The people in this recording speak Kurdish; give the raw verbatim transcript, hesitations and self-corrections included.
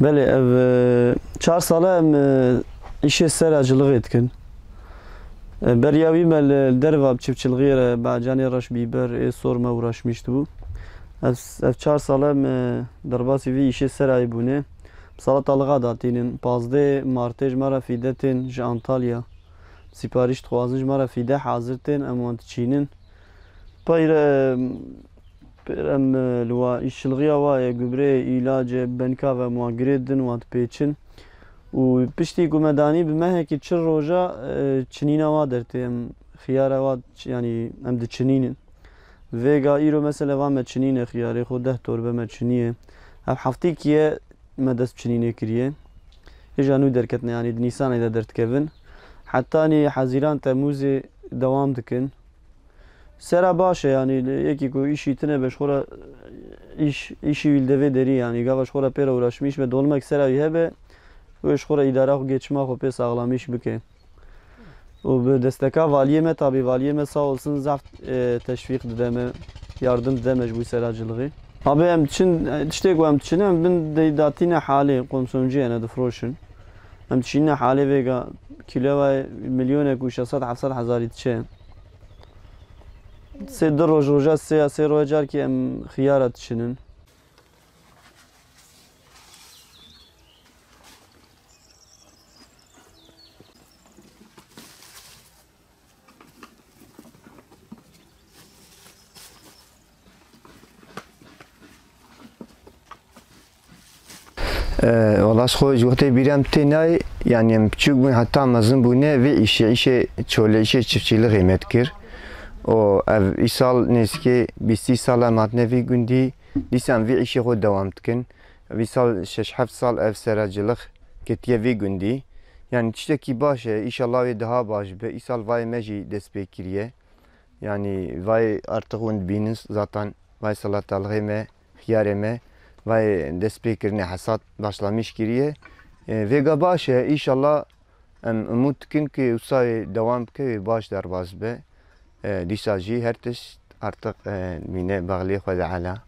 Belê, ev, e, çar sal e em, e, îşê sera cilixê dikin. E, beriya wî me li, li derva bi çiftçilixiyê re, bacanê reş, bîber, ê sor me uğraşmîştibû. Ev, ev çar sal e em, e, derbasî vî îşê serayê bûne. Bi sala talixa datînin. Pazdeh Martê ji me re fîde tên ji Antalya. Siparîş dixwazin ji me re fîde hazir tên, em wan diçînin. Peyre, peyre em, e, li wa îşçilxiya wa ye, gubre, îlace, benka ve em wan girê din, wan dipêçin. Û piştî ku me danî bi mehekî çil roja, e, çinîna wa dertê. Em xiyara wa ç-, yanî em diçinînin. Vêga îro mesela va me çinîne xiyarê xwe, deh torbe me çinîye. Ev heftîkî ye me dest çinînê kiriye. Hêja nû derketine, yanî di Nîsanê de derdikevin. Hetanî Hezîran, Temûzê dewam dikin. Sera baş e, yanî yekî ku îşî tine be ji xwe re îş, îşî wî li devê derî, yanî gava ji xwe re pê re uğraşmîş be, dolmek sera wî hebe, wê ji xwe re îdara xwe, geçima xwe pê saxlamîş bike. û bi desteka valiyê me, tabî valiyê me sağ olsun, zaf, e, teşvîq dide me, yardim dide me ji bo seracilixê. Abi em diçin, e, tiştê ku em diçin, em bin dey datîne halê, komsonciyê ne difroşin. Em diçîne halê vêga kîloya milyonek û şeş sed heft sed hezarî diçe. Sê du roj, roja sê ya sê roja carkî em xiyara diçinin. Wala ji xwe ji wextê bîra min tê nayê, yanî em piçûk bûn heta mezin bûne vê îşê, îşê çolê, îşê çiftçîlixê me dikir. Û ev îsal nêzîkê bîstî sal em hatine vî gundî, dîsa em vî îşê xwe dewam dikin. Vî sal şeş heft sal ev seracilix ketiye vî gundî. Yanî tiştekî baş e, îşallah wê daha baş be. Îsal vayê me jî dest pê kiriye. Yanî vayê artık hûn dibînin zaten vay salatalixê me, xiyarê me, vay dest pê kirine hesat başlamış kiriye. E, vêga baş e, îşallah em umût dikin ku wisa wê dewam bike, wê baş derbas be. E, dîsa jî her tişt artık, e, mîne baxlê Xwedê Ela.